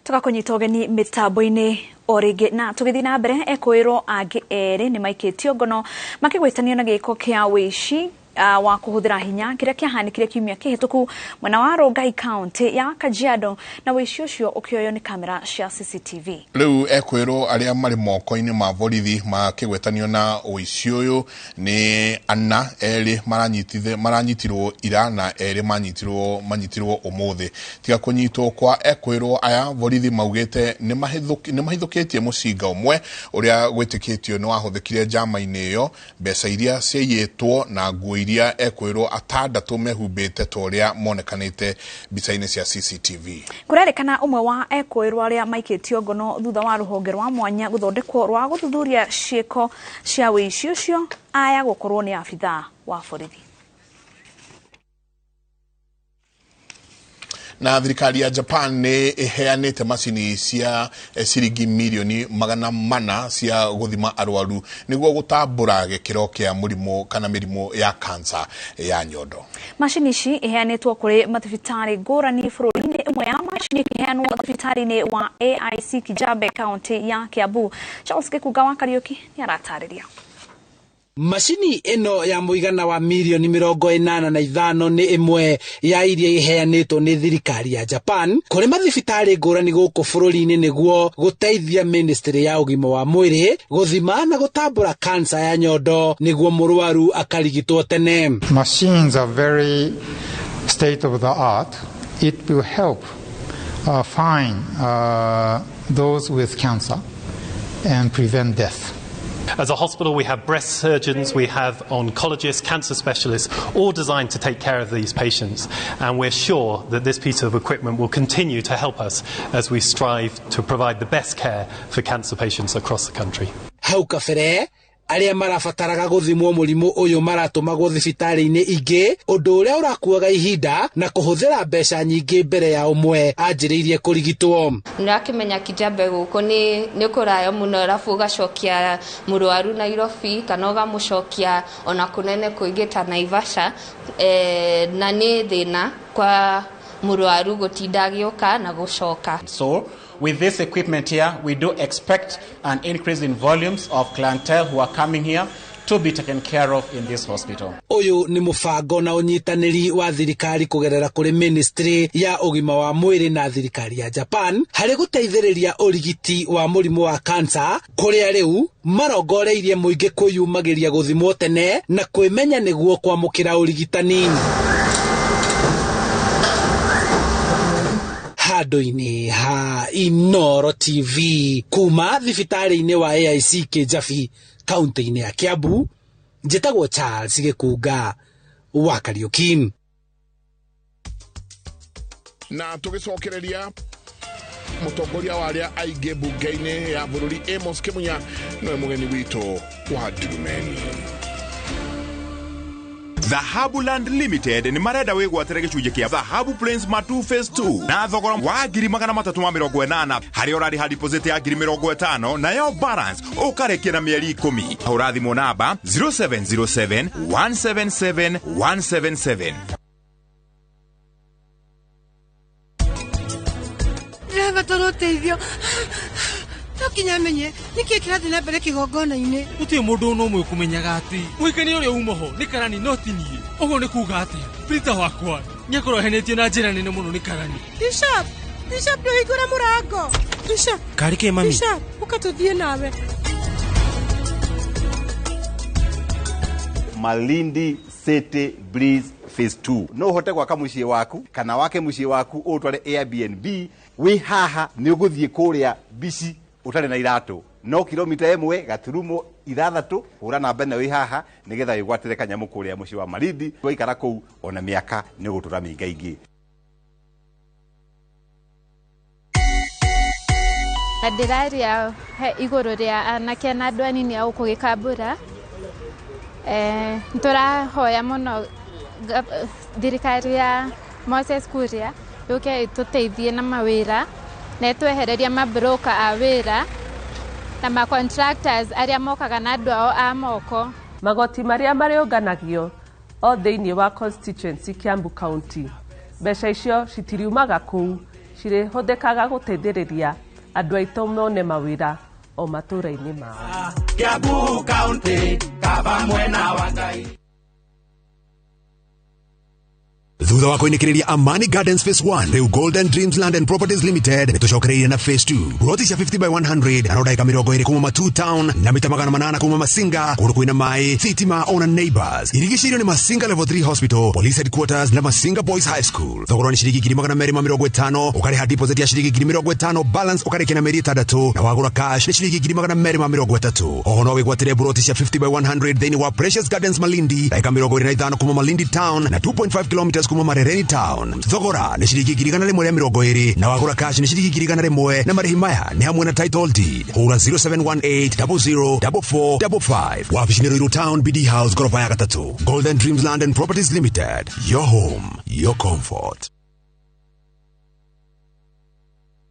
Tũgakũnyita ũgeni mĩtambo-inĩ o rĩngĩ na tũgĩthiĩ na mbere ekwĩrwo angĩ erĩ nĩ maikĩtio ngono makĩgwĩtanio na gĩko kĩa wĩici wa kũhũthĩra hinya kĩrĩa kĩahanĩkire kiumia kĩhĩtũku mwena wa Rongai County ya Kajiado na wĩici ũcio ũkĩoywo nĩ kamera cia CCTV. Rĩu ekwĩrwo arĩa marĩ moko-inĩ ma borithi makĩgwetanio na ũici ũyũ nĩ ana, erĩ maranyitirwo ira na erĩ manyitirwo ũmũthĩ. Tiga kũnyitwo kwa ekwĩrwo aya, borithi maugĩte nĩ mahithũkĩtie mũcinga ũmwe ũrĩa gwĩtĩkĩtio nĩ wahũthĩkire njama-inĩ ĩyo, mbeca iria ciaiyĩtwo na nguo iria ekwĩrwo atandatũ mehumbĩte ta ũrĩa monekanĩte mbica-inĩ cia CCTV. Kũrerĩkana ũmwe wa ekwĩrwo arĩa maikĩtio ngono thutha wa rũhonge rwa mwanya gũthondekwo rwa gũthuthuria ciĩko cia wĩici ũcio aya gũkorwo nĩ abithaa wa borithi. Na thirikari ya Japan nĩ ĩheanĩte macini cia ciringi mirioni 400 cia gũthima arwaru nĩguo gũtambũra gĩkĩro kĩa mũrimũ kana mĩrimũ ya kansa ya nyondo. Macini ici iheanĩtwo kũrĩ mathibitarĩ ngũrani bũrũri-inĩ, ĩmwe ya macini ĩkĩheanwo thibitarĩ-inĩ wa AIC Kijabe County ya Kiambu. Charles Gĩkunga wa Kariũki nĩ aratarĩria. Macini ĩno ya mũigana wa mirioni 85 nĩ ĩmwe ya iria iheanĩtwo nĩ thirikari ya Japan kũrĩ mathibitarĩ ngũrani gũkũ bũrũri-inĩ nĩguo gũteithia ministry ya ũgima wa mwĩrĩ gũthima na gũtambũra kansa ya nyondo nĩguo mũrwaru akarigitwo tene. Machines are very state of the art. It will help find those with cancer and prevent death. As a hospital, we have breast surgeons, we have oncologists, cancer specialists, all designed to take care of these patients. And we're sure that this piece of equipment will continue to help us as we strive to provide the best care for cancer patients across the country. Hau kabere arĩa marabataraga gũthimwo mũrimũ ũyũ maratũmagwo thibitarĩ-inĩ ingĩ, ũndũ ũrĩa ũrakuaga ihinda na kũhũthĩra mbeca nyingĩ mbere ya ũmwe anjĩrĩirie kũrigitwo. Nĩũrakĩmenya Kijabe gũkũ nĩ kũraya mũno, arabu ũgacokia mũrwaru Nairobi kana ũgamũcokia ona kũnene kũingĩ ta Naivasha, na nĩ thĩna kwa mũrwaru gũtinda agĩũka na gũcoka. So with this equipment here, we do expect an increase in volumes of clientele who are coming here to be taken care of in this hospital. Ũyũ nĩ mũbango na ũnyitanĩri wa thirikari kũgerera kũrĩ ministry ya ũgima wa mwĩrĩ na thirikari ya Japan harĩ gũteithĩrĩria ũrigiti wa mũrimũ wa kansa, kũrĩa rĩu marongoreirie mũingĩ kwĩyumagĩria gũthimwo tene na kwĩmenya nĩguo kwamũkĩra ũrigitani. Handũ-inĩ ha Inooro TV kuma thibitarĩ-inĩ wa AIC Kĩnjabi kaunti-inĩ ya Kiambu, njĩtagwo Charles Gĩkunga wa Kariuki. Na tũgĩcokereria mũtongoria wa arĩa aingĩ mbunge-inĩ ya bũrũri Amos Kĩmunya nĩwe mũgeni witũ wa Ndurumeni. Dhahabu Land Limited nĩ marenda wĩgwatĩre gĩcunjĩ kĩa Dhahabu Plains Matu Phase 2 na thogora wa 380,000 harĩa ũrarĩha deposit ya 50,000 nayo balance ũkarĩkia na mĩeri 10. Hũra thimũ namba 0707 177 177. Ndĩrabatara ũteithio. No nginya menye nĩkĩĩ kĩrathiĩ na mbere kĩgongona-inĩ. Gũtirĩ mũndũ ona ũmwe ũkũmenyaga atĩ mũhikania ũrĩa uma ho nĩ Karani no ti niĩ. Ũguo nĩ kuuga atĩa? Peter wakwa nĩakorwo ahenetio na njĩra nene mũno nĩ Karani. Bishop, Bishop, ndũhingũre mũrango. Bishop. Karĩ kĩ mami? Bishop, ũka tũthiĩ nawe. Malindi City Breeze Phase 2. No uhote gwaka muciĩ waku kana wake muciĩ waku ũtware Airbnb wĩ haha nĩ ũgũthiĩ kũrĩa bici ũtarĩ na iratũ no kilomita 1 gaturumo 6 hũra namba ĩno wĩ haha nĩgetha wĩgwatĩre kanyamũ kũrĩa mũciĩ wa Malindi. Waikara kũu ona mĩaka nĩ ũgũtũra mĩingaingĩ. Na ndĩraria igũrũ rĩa anake na andũ anini a gũkũ Gĩkambura. Nĩtũrahoya mũno thirikari ya Moses Kuria yũke ĩtũteithie na mawĩra na ĩtwehereria mabroka a wĩra na ma contractors arĩa mokaga na andũ ao a moko. Magoti marĩa marĩũnganagio o thĩinĩ wa constituency Kiambu County, mbeca icio citiriumaga kũu, cirĩhũthĩkaga gũteithĩrĩria andũ aitũ mone mawĩra o matũũra-inĩ mao. Kiambu County, kaba mwena wa Ngai. Thutha wa kũinĩkĩrĩria Amani Gardens Phase 1 rĩu Golden Dreams Land and Properties Limited nĩtũcokereirie na Phase 2 ploti cia 50 by 100 na ndagĩka 20 kuma Matu Town na mita 800 kuma Masinga kũndũ kwĩna maĩ thitima ona neighbors. Irigicĩirio nĩ Masinga Level 3 Hospital, Police Headquarters na Masinga Boys High School. Thogora nĩ ciringi 250,000, ũkarĩha deposit ya ciringi 50,000, balance ũkarĩkia na mĩeri 6 na wagũra cash nĩ ciringi 230,000. Oho no wĩgwatĩre ploti cia 50 by 100 thĩinĩ wa Precious Gardens Malindi ndagĩka 25 kuma Malindi Town na 2.5 kilometers kuma Marereni Town. Thogora nĩ ciringi 120 na wagũra cash nĩ ciringi 101 na marĩhi maya nĩ hamwe na title deed. Hũra 0718 00 4455. Wabici nĩ Ruiru Town, BD House, gorofa ya 3. Golden Dreams Land and Properties Limited. Your home, your comfort.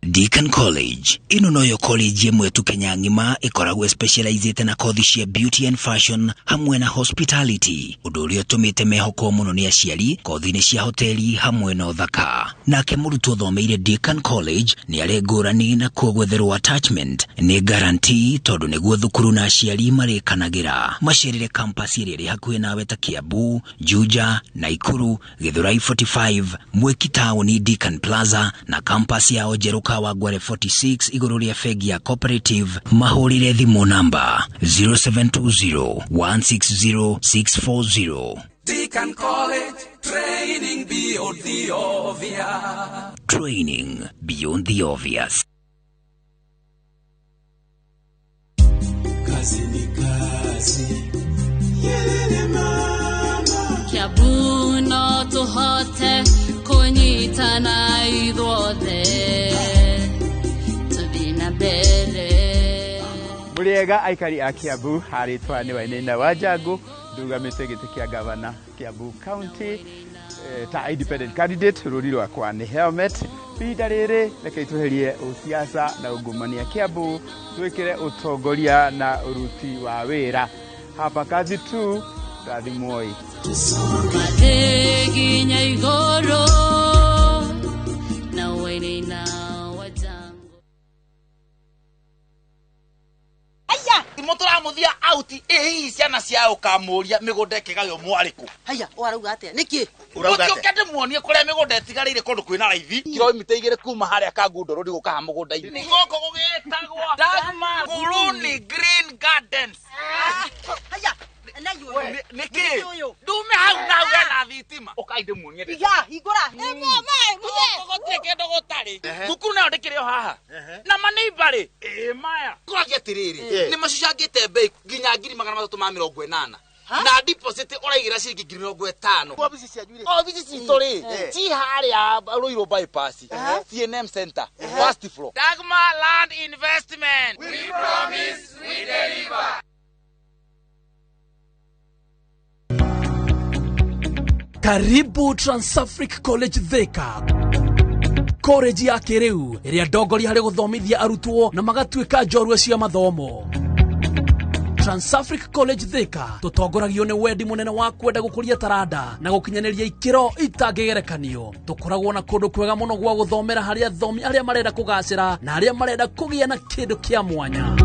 Deacon College ino noyo college ĩmwe tu Kenya ng'ima ĩkoragwo specializĩte na kothi cia beauty and fashion hamwe na hospitality, ũndũ ũrĩa ũtũmĩte mehokwo mũno nĩ aciari kothi-inĩ cia hoteli hamwe na ũthaka. Nake mũrutwo ũthomeire Deacon College nĩ arĩ ngũrani na kuo gwetherwo attachment nĩ guarantee tondũ nĩguo thukuru na aciari marĩkanagĩra. Macerere campus ĩrĩa ĩrĩ hakuhĩ nawe ta Kiambu, Juja, Naikuru, Githurai 45, Mwiki Town, Deacon Plaza na campus yao njerũ Kawangware 46 igũrũ rĩa bengi ya Cooperative. Mahũrĩre thimũ namba 0720 160 640. Deacon College, training beyond the obvious. Training beyond the obvious. Kazi ni kazi. Yelele mama. Kiambu no tũhote kũnyitana ithuothe. Mũrĩega aikari a Kiambu, harĩtwa nĩ Wainaina wa Njangu, ndugamĩte gĩtĩ kĩa gavana Kiambu County ta independent candidate. Rũri rwakwa nĩ helmet. Ihinda rĩrĩ reke tweherie ũsiasa na ungumania Kiambu, twĩkĩre ũtongoria na ũruti wa wĩra. Hapa kazi tu, rathimwoi. Nginya igũrũ na Wainaina wa Njangu. Aya, Mũthia out ĩ hihi ciana cia ũkamũria mĩgũnda ĩkĩgaywo mwarĩkũ? Haya, ũrauga atĩa? Nĩkĩ? Ũcoke ndĩmuonie kũrĩa mĩgũnda ĩtigarĩire kũndũ kwĩna raithi kilomita 2 kuma harĩa Kangundo Road gũka ha mũgũnda-inĩ. Nĩ gũkũ gũgĩtagwo Dagmar Nguruni Green Gardens. Haya, nĩkĩ? Ndume hau na hau hena thitima. Ũkai ndĩmuonie. Iga, hingũra. Gũtirĩ kĩndũ gũtarĩ. Thukuru nayo ndĩkĩrĩ o haha. Na maneiba rĩ, ĩ maya. Kũragia atĩrĩrĩ, nĩ macucangĩte mbei nginya 380,000. Na deposit ũraigĩra ciringi 50,000. Obici cianyu rĩ? Obici citũ rĩ, ci harĩa Ruiru bypass, CNM Center, first floor. Dagmar Land Investment. We promise, we deliver. Karibu Transafric College Thika, college ya kĩrĩu ĩrĩa ndongoria harĩ gũthomithia arutwo na magatuĩka njorua cia mathomo. Transafric College Thika tũtongoragio nĩ wendi mũnene wa kwenda gũkũria taranda na gũkinyanĩria ikĩro itangĩgerekanio. Tũkoragwo na kũndũ kwega mũno gwa gũthomera harĩ athomi arĩa marenda kũgacĩra na arĩa marenda kũgĩa na kĩndũ kĩa mwanya.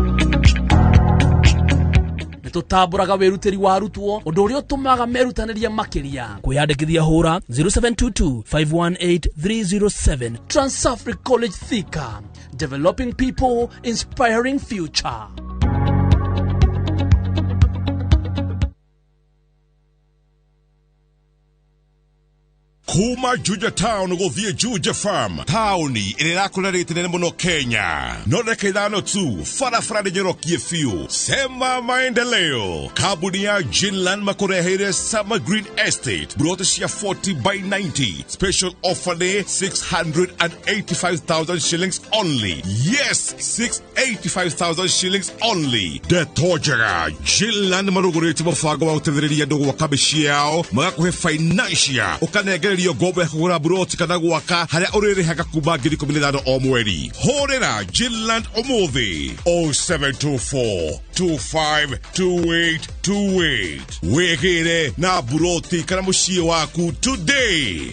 Tũtambũraga wĩrutĩri wa arutwo, ũndũ ũrĩa ũtũmaga merutanĩrie makĩria. Kwĩyandĩkithia hũra 0722 518 307. Transafric College Thika, developing people, inspiring future. Kuma Juja Town gũthiĩ Juja Farm, taũni ĩrĩa ĩrakũra rĩte nene mũno Kenya. No ndagĩka 5 tu, barabara nĩ njorokie biũ. Sema maendeleo. Kambuni ya Jinland makũreheire Summer Green Estate, broti cia 40 by 90. Special offer nĩ 685,000 shillings only. Yes, 685,000 shillings only. Ndeto njega, Jinland marũgũrĩte mũbango wa gũteithĩrĩria andũ gwaka mĩciĩ yao, magakũhe financial, ũkanengererio ngombo ya kũgũra buroti kana gwaka harĩa ũrĩrĩhaga kuma 15,000 o mweri. Hũrĩra Jinland ũmũthĩ 0724 252828. Wĩgĩre na buroti kana mũciĩ waku today.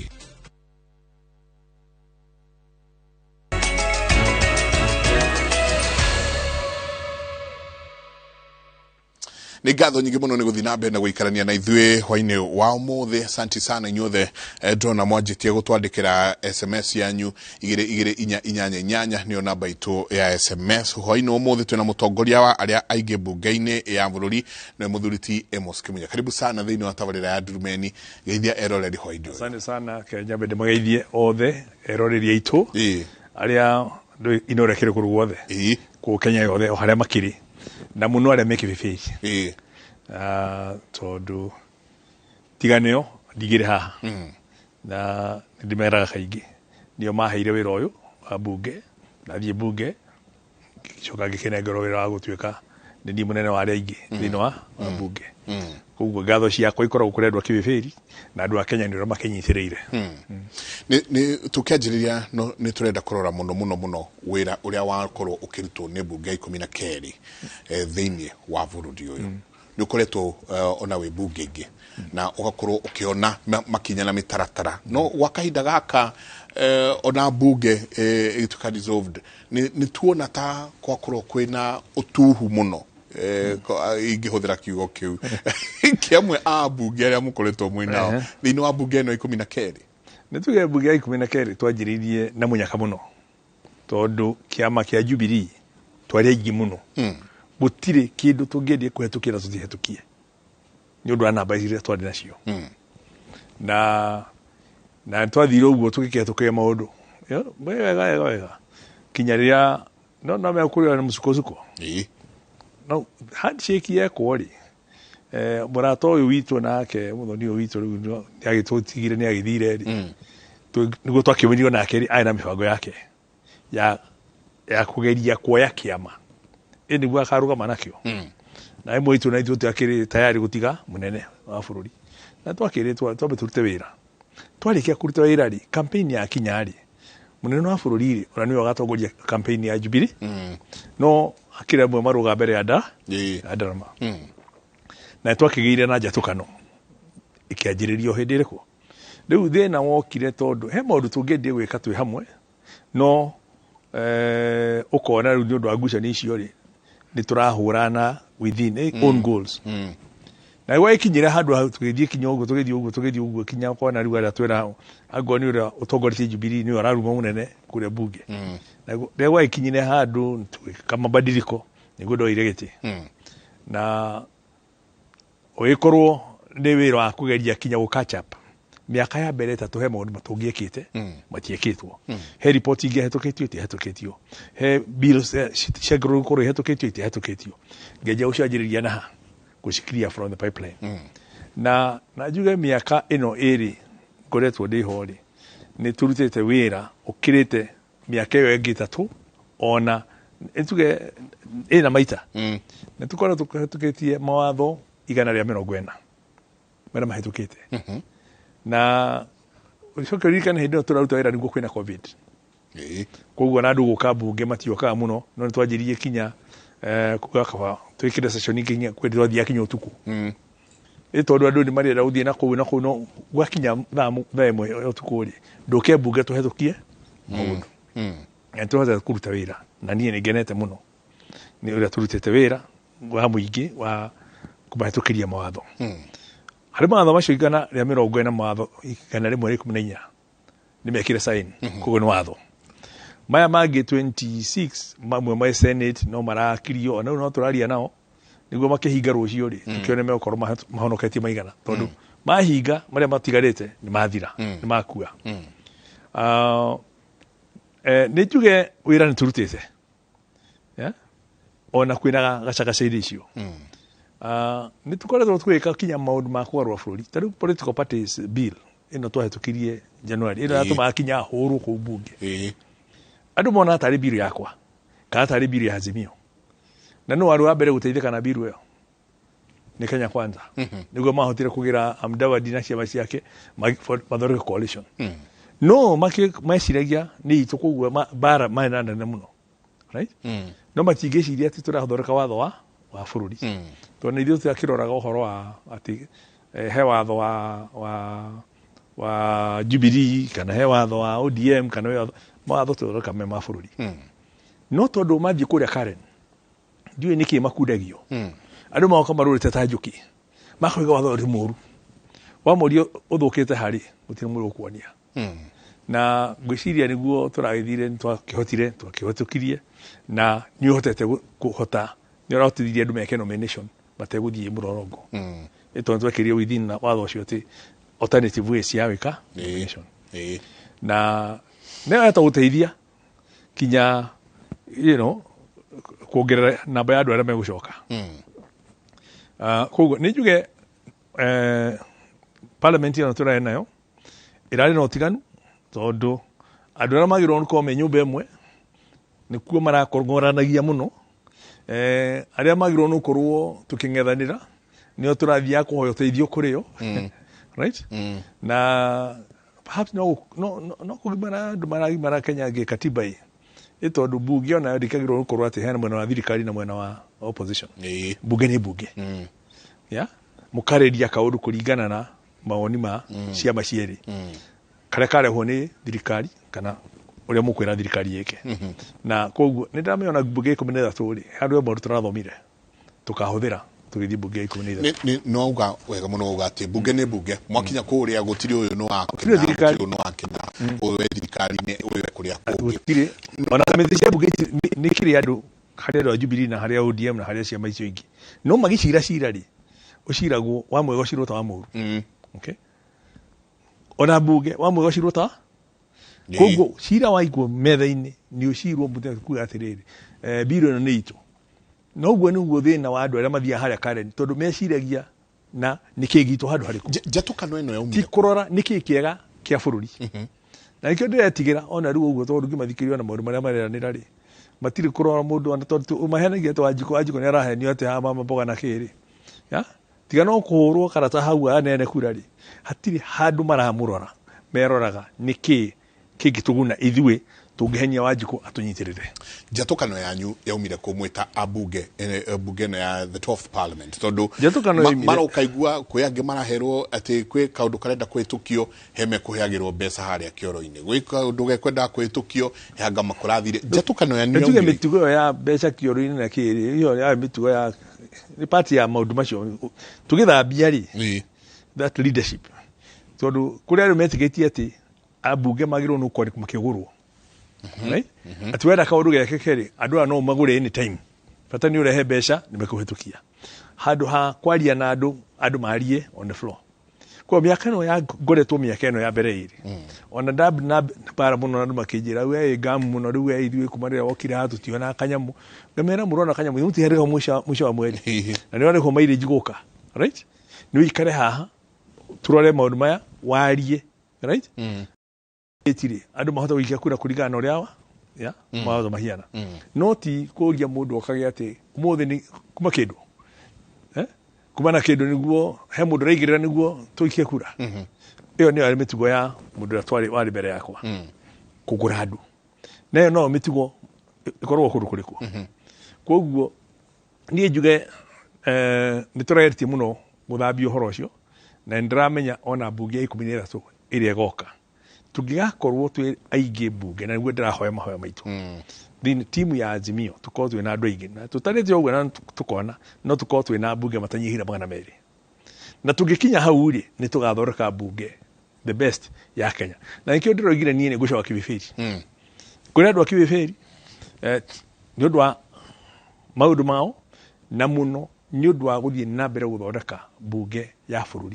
Nĩ ngatho nyingĩ mũno nĩ gũthiĩ na mbere na gũikarania na ithuĩ hwainĩ wa ũmũthĩ. Asanti sana inyuothe ndona mwanjĩtie gũtwandĩkĩra SMS yanyu 22488 nĩyo namba itũ ya SMS. Hwainĩ wa ũmũthĩ twĩna mũtongoria wa arĩa aingĩ mbunge-inĩ ya bũrũri nĩwe mũthuri ti Amos Kĩmunya. Karibu sana thĩinĩ wa tabarĩra ya Ndurumeni. Geithia eroreri hwainĩ ũyũ. Asante sana, nyambe ndĩmageithie othe eroreri aitũ arĩa inorekere kũndũ guothe kũu Kenya yothe o harĩa makĩrĩ, na mũno arĩa me kĩbĩbĩ, tondũ tiganĩo ndigĩrĩ haha na nĩndĩmeraga kaingĩ nĩo maheire wĩra ũyũ wa mbunge. Ndathiĩ mbunge ngĩcoka ngĩkĩnengerwo wĩra wa gũtuĩka nĩ niĩ mũnene wa arĩa aingĩ thĩinĩ wa mbunge. Koguo ngatho ciakwa ikoragwo kũrĩ andũ a kĩbĩbĩri na andũ a Kenya nĩ ũrĩa makĩnyitĩrĩire. Nĩ tũkĩanjĩrĩria nĩ tũrenda kũrora mũno mũno mũno wĩra ũrĩa wakorwo ũkĩrutwo nĩ mbunge ya 12 thĩinĩ wa bũrũri ũyũ. Nĩ ũkoretwo ona wĩ mbunge ĩngĩ na ũgakorwo ũkĩona makinya na mĩtaratara, no gwa kahinda gaka ona mbunge ĩgĩtuĩka dissolved, nĩ tuona ta gwakorwo kwĩna ũtuhu mũno, ingĩhũthĩra kiugo kĩu, kĩamwe a mbunge arĩa mũkoretwo mwĩ nao thĩinĩ wa mbunge ĩno 12. Nĩ tuge mbunge ya 12 twanjĩrĩirie na mũnyaka mũno, tondũ kĩama kĩa Jubilee twarĩ aingĩ mũno. Gũtirĩ kĩndũ tũngĩendie kũhetũkĩra tũtihetũkie nĩ ũndũ wa namba iria twarĩ nacio. Na twathire ũguo tũgĩkĩhetũkia maũndũ wega wega wega kinya rĩrĩa no mekũrĩra nĩ mũcukocuko. No handshake yekwo rĩ, mũrata ũyũ witũ nake mũthoni ũyũ witũ rĩu nĩagĩtũtigire nĩagĩthire rĩ, nĩguo twakĩmenyirio nake rĩ, arĩ na mĩbango yake ya kũgeria kuoya kĩama ĩ nĩguo akarũgama nakĩo. Na ĩmwe itũ na ithuĩ twakĩrĩ tayari gũtiga mũnene wa bũrũri, na twakĩrĩ twambe tũrute wĩra. Twarĩkia kũruta wĩra rĩ, campaign yakinya rĩ, mũnene wa bũrũri rĩ, ona nĩwe ũgatongoria campaign ya Jubilee, no akĩrĩ amwe marũga mbere ya ndarama. Na twakĩgĩire na njatũkano ĩkĩanjĩrĩrio hĩndĩ ĩrĩkũ. Rĩu thĩna wokire tondũ he maũndũ tũngĩendire gwĩka twĩ hamwe, no ũkona rĩu nĩ ũndũ wa ngucanio icio rĩ, Nĩ tũrahũrana within own goals. Na gwagĩkinyĩra handũ hau tũgĩthiĩ kinya ũguo, tũgĩthiĩ ũguo, tũgĩthiĩ ũguo, kinya kona rĩu arĩa twĩra angorwo nĩ ũrĩa ũtongoretie Jubilee nĩwe araruma mũnene kũrĩa bunge. Na rĩrĩa gwagĩkinyire handũ tũgĩka mabadiliko nĩguo ndoire gĩtĩ. Na ũgĩkorwo nĩ wĩra wa kũgeria kinya gũ catch up. Mĩaka ya mbere ĩtatũ he maũndũ matũngĩekĩte matiekĩtwo. He riboti ingĩahĩtũkĩtio itiahĩtũkĩtio. He bills ciagĩrĩirwo gũkorwo ihĩtũkĩtio itiahĩtũkĩtio. Ngeja gũcanjĩrĩria na ha gũci clear from the pipeline. Na njuge mĩaka ĩno ĩrĩ ngoretwo ndĩ ho rĩ, nĩ tũrutĩte wĩra ũkĩrĩte mĩaka ĩyo ĩngĩ ĩtatũ, ona nĩ tuge ĩna maita. Nĩ tũkoretwo tũhĩtũkĩtie mawatho 140 marĩa mahĩtũkĩte. Na ũcoke ũririkane hĩndĩ ĩyo tũraruta wĩra nĩguo kwĩna COVID. Koguo na andũ gũka mbunge matiokaga mũno, no nĩ twanjirie kinya kuga kaba twĩkĩre session ingĩ kwĩ twathiaga kinya ũtukũ. Ĩ tondũ andũ nĩ marenda gũthiĩ na kũu na kũu, no gwakinya thaa 1 ya ũtukũ rĩ, ndũke mbunge tũhetũkie maũndũ. Na nĩ tũhotete kũruta wĩra, na niĩ nĩ ngenete mũno nĩ ũrĩa tũrutĩte wĩra wa mũingĩ wa kũmahĩtũkĩria mawatho. Harĩ mawatho macio 140, mawatho 114 nĩ mekire sign, koguo nĩ watho. Maya mangĩ 26 mamwe ma Senate no marakirio, ona rĩu no tũraria nao nĩguo makĩhinga rũciũ rĩ, tũkĩone megũkorwo mahonoketie maigana, tondũ mahinga marĩa matigarĩte nĩ mathira, nĩ makua. Nĩ njuge wĩra nĩ tũrutĩte, yeah? Ona kwĩna gacagaca-inĩ icio. Nĩ tũkoretwo tũgĩka kinya maũndũ ma kũgarũra bũrũri, ta rĩu political parties bill ĩno twahĩtũkirie January ĩno yatũmaga kinya hũrwo kũu bunge. Andũ monaga tarĩ bill yakwa kana tarĩ bill ya Azimio, na no warĩ wa mbere gũteithĩka na bill ĩyo nĩ Kenya Kwanza, nĩguo mahotire kũgĩra Mudavadi na ciama ciake mathondeke coalition. No meciragia nĩ itũ, koguo mbara marĩ na nene mũno, right? No matingĩciria atĩ tũrathondeka watho wa bũrũri, tondũ nĩ ithuĩ tũrakĩroraga ũhoro wa atĩ he watho wa Jubilee kana he watho wa ODM kana he watho, mawatho tũthondeka me ma bũrũri. No tondũ mathiĩ kũrĩa Karen ndiũĩ nĩkĩ makundagio, andũ magoka marũrĩte ta njũkĩ, makoiga watho ũrĩ mũru. Wamũria ũthũkĩte harĩ gũtirĩ mũndũ ũkuonia. Na ngwĩciria nĩguo tũragĩthire, nĩ twakĩhotire, twakĩhĩtũkirie, na nĩ ũhotete kũhota, nĩ ũrahotithirie andũ meke nomination mategũthiĩ mũrorongo. Nĩ tondũ twekĩrire within na watho ũcio atĩ alternative ways cia gwĩka nomination, na nĩ yahota gũteithia kinya kuongerera namba ya andũ arĩa megũcoka. Koguo nĩ njuge parliament ĩno tũrarĩ nayo ĩrarĩ na ũtiganu, tondũ andũ arĩa magĩrĩirwo nĩ gũkorwo me nyũmba ĩmwe nĩkuo marakong'oranagia mũno. Arĩa magĩrĩirwo nĩ gũkorwo tũkĩng'ethanĩra nĩo tũrathiaga kũhoya ũteithio kũrĩ o, right? Na perhaps no kũgimara andũ maragimara Kenya gĩkatiba ĩ ĩ tondũ bunge onayo ndĩkagĩrĩirwo gũkorwo atĩ hena mwena wa thirikari na mwena wa opposition. Bunge nĩ bunge, yeah? Mũkarĩria kaũndũ kũringana na mawoni ma ciama cierĩ, karĩa karehwo nĩ thirikari kana ũrĩa mũkwĩra thirikari yĩke. Na koguo nĩ ndamĩona bunge 13 rĩ, handũ he maũndũ tũrathomire tũkahũthĩra tũgĩthiĩ bunge ya 13. Nĩ wauga wega mũno, wauga atĩ bunge nĩ bunge, mwakinya kũrĩa gũtirĩ ũyũ nĩ wa Gũtirĩ thirikari. Gũtirĩ ũyũ nĩ wa kĩna, ũyũ wĩ thirikari-inĩ, ũyũ wĩ kũrĩa kũngĩ. Gũtirĩ ona kamĩtĩ cia bunge nĩ kĩrĩ andũ, harĩ andũ a Jubilee na harĩ a ODM na harĩ a ciama icio ingĩ, no magĩcira cira rĩ, ũciragwo wa mwega ũcirwo ta wa mũru. Okay, ona bunge wa mwega ũcirwo ta koguo cira waigwo metha-inĩ nĩ ũcirwo mũthenya kuga atĩrĩrĩ, bill ĩno nĩ itũ. Noguo nĩguo thĩna wa andũ arĩa mathiaga harĩa Karen, tondũ meciragia na nĩkĩ gitũ handũ harĩkũ. Njatũkano ĩno yaumire ti kũrora nĩkĩ kĩega kĩa bũrũri. Na nĩkĩo ndĩretigĩra ona rĩu ũguo, tondũ ngĩmathikĩrĩria ona maũndũ marĩa mareranĩra rĩ, matirĩ kũrora mũndũ, ona tondũ ũmahenagia atĩ Wanjikũ nĩ arahenio atĩ haha mama mboga na kĩrĩ ya tiga no kũhũrwo karata hau anene kura rĩ, hatirĩ handũ maramũrora, meroraga nĩkĩ kĩngĩtũguna ithuĩ Tũngĩhenia Wanjikũ atũnyitĩrĩre. Njatũkano yanyu yaumire kũ mwĩta ambunge, mbunge ĩno ya the 12th parliament, tondũ Njatũkano mara ũkaigua kwĩ angĩ maraherwo atĩ kwĩ kaũndũ karenda kũhĩtũkio, he mekũheagĩrwo mbeca harĩa kĩoro-inĩ, gwĩ kaũndũ gekwendaga kũhĩtũkio, he anga makũrathire. Njatũkano yanyu tuge yaumire? Mĩtugo ĩyo ya mbeca kĩoro-inĩ na kĩrĩ, ĩyo ya mĩtugo ya nĩ part ya maũndũ macio tũgĩthambia rĩ, that leadership, tondũ kũrĩ andũ metĩkĩtie atĩ ambunge magĩrĩirwo nĩ gũkorwo makĩgũrwo, right? Atĩ wenda kaũndũ gekĩke rĩ, andũ aya no magũre anytime, bata nĩ ũrehe mbeca nĩ mekũhĩtũkia, handũ ha kwaria na andũ, andũ marie on the floor. Kwa mĩaka ĩno ya ngoretwo, mĩaka ĩno ya mbere ĩrĩ ona ndab na bara mũno, andũ makĩnjĩra, we ngamu mũno rĩu, we ithuĩ kuma rĩrĩa wokire haha tũtiona kanyamũ. Ngamera, mũrona kanyamũ mũtiherĩga mũico wa mweri na nĩ ũrarĩhwo mileage gũka, right? Nĩ ũikare haha turore maũndũ maya warie, right? Ĩtirĩ andũ mahota gũikia kura kũringana na ũrĩa ya mawatho mahiana, no ti kũria mũndũ okage atĩ ũmũthĩ nĩ kuma kĩndũ, kuma na kĩndũ nĩguo he mũndũ ũraigĩrĩra nĩguo tũikie kura. Ĩyo nĩyo yarĩ mĩtugo ya mũndũ ũrĩa warĩ mbere yakwa, kũgũra andũ, na ĩyo no mĩtugo ĩkoragwo kũndũ kũrĩkũ. Koguo niĩ njuge, nĩ tũrageretie mũno gũthambia ũhoro ũcio, na nĩ ndĩramenya ona mbunge ya 13 ĩrĩa ĩgoka tũngĩgakorwo twĩ aingĩ mbunge, na nĩguo ndĩrahoya mahoya maitũ thĩinĩ timu ya Azimio tũkorwo twĩna andũ aingĩ na tũtarĩte ũguo na tũkona no tũkorwo twĩna mbunge matanyihĩire 200, na tũngĩkinya hau rĩ, nĩ tũgathondeka mbunge the best ya Kenya. Na nĩkĩo ndĩroigire niĩ nĩ ngũcoka Kibibĩri kũrĩ andũ a Kibibĩri, nĩ ũndũ wa maũndũ mao na mũno nĩ ũndũ wa gũthiĩ na mbere gũthondeka mbunge ya bũrũri.